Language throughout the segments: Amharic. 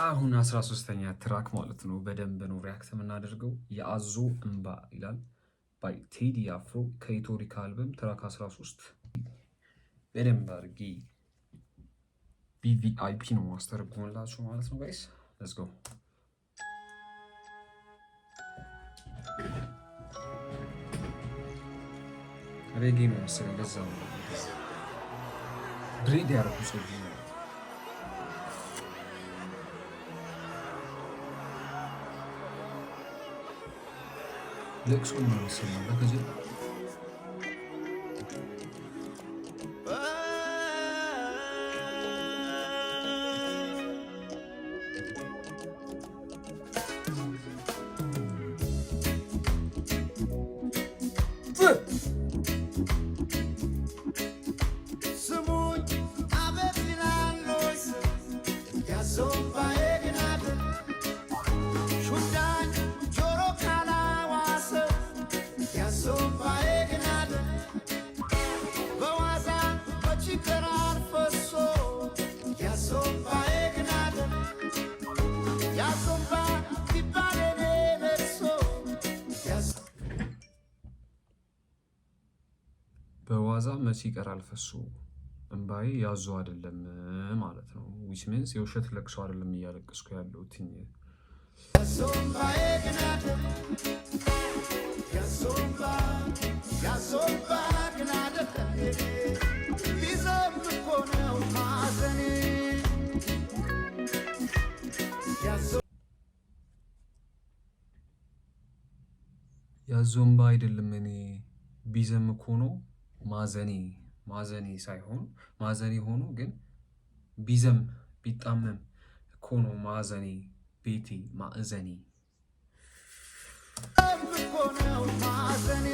አሁን 13ኛ track ማለት ነው። በደንብ ነው react የምናደርገው። የአዞ እንባ ይላል by ቴዲ አፍሮ ከኢቶሪካ አልበም track 13። በደንብ አድርጌ VVIP ነው ማስተረጉምላችሁ ማለት ነው guys, let's go። ሬጌ ነው መሰለኝ፣ ለዛ ነው dread ያደረጉ ሰው ነው። ለቅሶ ነው መሰለኝ በከጀል። ስሙኝ አቤት ይላል ያዞ እምባዬ ግን አይደል ሹዳኝ ጆሮ ካላዋሰው ያዞ እምባዬ ግን አይደል በዋዛ መች ይቀራል ፈሶ ያዞ እምባዬ ግን አይደል ያዞ እምባ ቢባል የኔ ለቅሶ ያዞ በዋዛ መቼ ይቀራል ፈሶ እምባዬ ያዞ አይደለም ማለት ነው። Which means የውሸት ለቅሶ አይደለም እያለቀስኩ ያለሁት። ያዞ እምባዬ ግን አይደል ያዞ እምባ ያዞ እምባ ግን አይደለም የኔ ቢዘም እኮ ነው ማዘኔ ያዞ ያዞ እምባ አይደለም እኔ ቢዘም እኮ ነው ማዘኔ። ማዘኔ ሳይሆን ማዘኔ ሆኖ ግን ቢዘም ቢጣመም እኮ ነው ማዘኔ፣ ቤቴ ማዕዘኔ። እኮ ነው ማዘኔ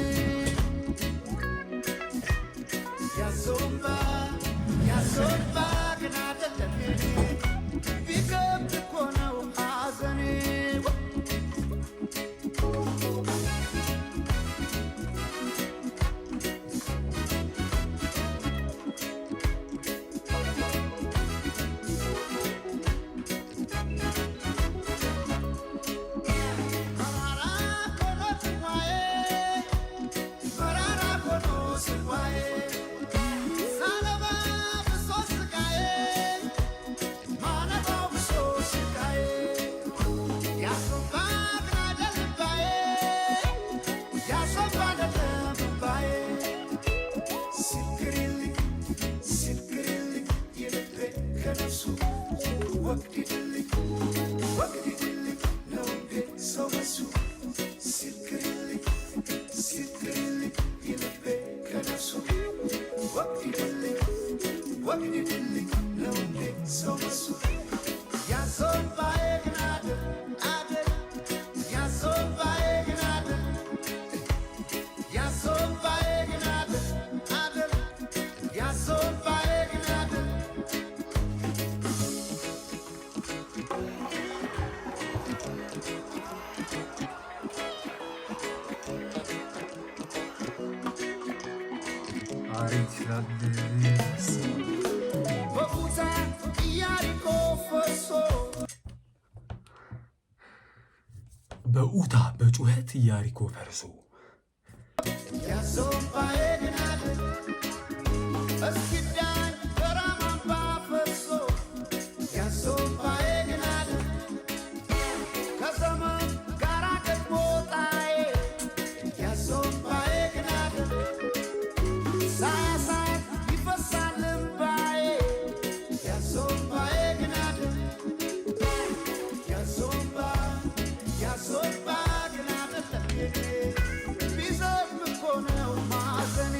ያዞ እምባ ያዞ እምባ ግን አይደለም የኔ ቢከብድ እኮ ነው ሐዘኔ። መራራ ሆኖ ጽዋዬ መራራ ሆኖ ጽዋዬ ሳነባ ብሶ ስቃዬ ማነባው ብሶ ስቃዬ ያዞ እምባ ግን አይደል እምባዬ ያዞ እምባ አይደለም እምባዬ ሲክሪልኝ ሲክሪልኝ የልቤ ከነፍሱ ወግዲድልኝ ወግዲድልኝ ነው እንዴ ሰው በሱ ሲክሪልኝ ሲክሪልኝ የልቤ ከነፍሱ ወግዲድልኝ ወግዲድልኝ ነው እንዴ ሰው በሱ ያዞ እምባዬ ግን አይደል አይደል ያዞ እምባዬ ግን አይደል ያዞ እምባዬ ግን አይደል አይደል ያዞ እምባዬ ግን አይደል። አሬ ይችላል። በኩታ ኢያሪኮ ፈርሶ በኡታ በጩኸት ኢያሪኮ ፈርሶ። ያዞ እምባዬ ግን አይደል እስኪዳኝ በራማ እምባ ፈሶ ያዞ እምባዬ ግን አይደል ከዘመን ጋራ ገጥሞ ጣዬ ያዞ እምባዬ ግን አይደል ሳያሳይ ይፈሳል እምባዬ ያዞ እምባዬ ግን አይደል ያዞ እምባ ያዞ እምባ ግን አይደለም የኔ ቢዘም እኮ ነው ማዘኔ።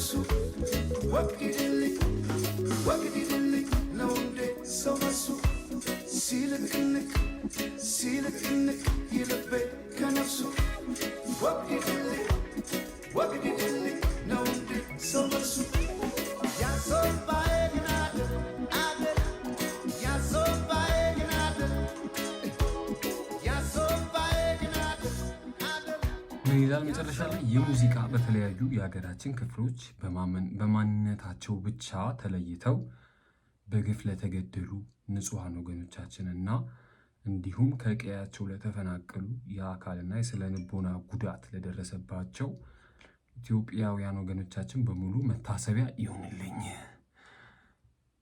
ከነፍሱ። ወግዲድልኝ ወግዲድልኝ ነው እንዴ ሰው መሱ ሲልክንክ ሲልክንክ ይልቤ ከነፍሱ። ወግዲድልኝ ወግዲድልኝ ነው እንዴ ሰው መሱ። ያዞባዬ ግን አደል አደል፣ ያዞባዬ ግን አደል፣ ያዞባዬ ግን አደል አደል። ምን ይላል መጨረሻ ላይ? ይህ ሙዚቃ በተለያዩ የሀገራችን ክፍሎች በማንነታቸው ብቻ ተለይተው በግፍ ለተገደሉ ንጹሐን ወገኖቻችን እና እንዲሁም ከቀያቸው ለተፈናቀሉ፣ የአካልና የስነ ልቦና ጉዳት ለደረሰባቸው ኢትዮጵያውያን ወገኖቻችን በሙሉ መታሰቢያ ይሁንልኝ።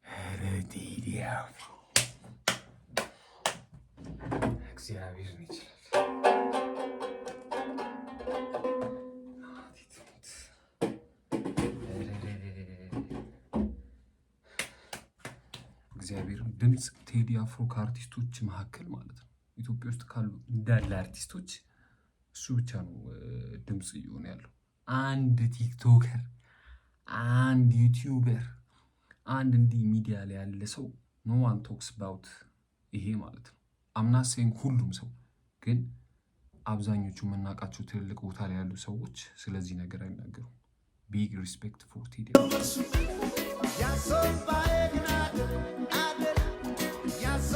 ኧረ ቴዲ አፍሮ እግዚአብሔርን ይችላል። ናቲ ትሙት። እግዚአብሔር ድምፅ ቴዲ አፍሮ ከአርቲስቶች መካከል ማለት ነው፣ ኢትዮጵያ ውስጥ ካሉ እንዳለ አርቲስቶች እሱ ብቻ ነው ድምፅ እየሆነ ያለው። አንድ TikToker፣ አንድ YouTuber፣ አንድ እንዲህ ሚዲያ ላይ ያለ ሰው no one talks about ይሄ ማለት ነው። I'm not saying ሁሉም ሰው፣ ግን አብዛኞቹ የምናውቃቸው ትልልቅ ቦታ ላይ ያሉ ሰዎች ስለዚህ ነገር አይናገሩም። Big respect for ቴዲ አፍሮ። ያዞባዬ ግን አደል አደል ያዞ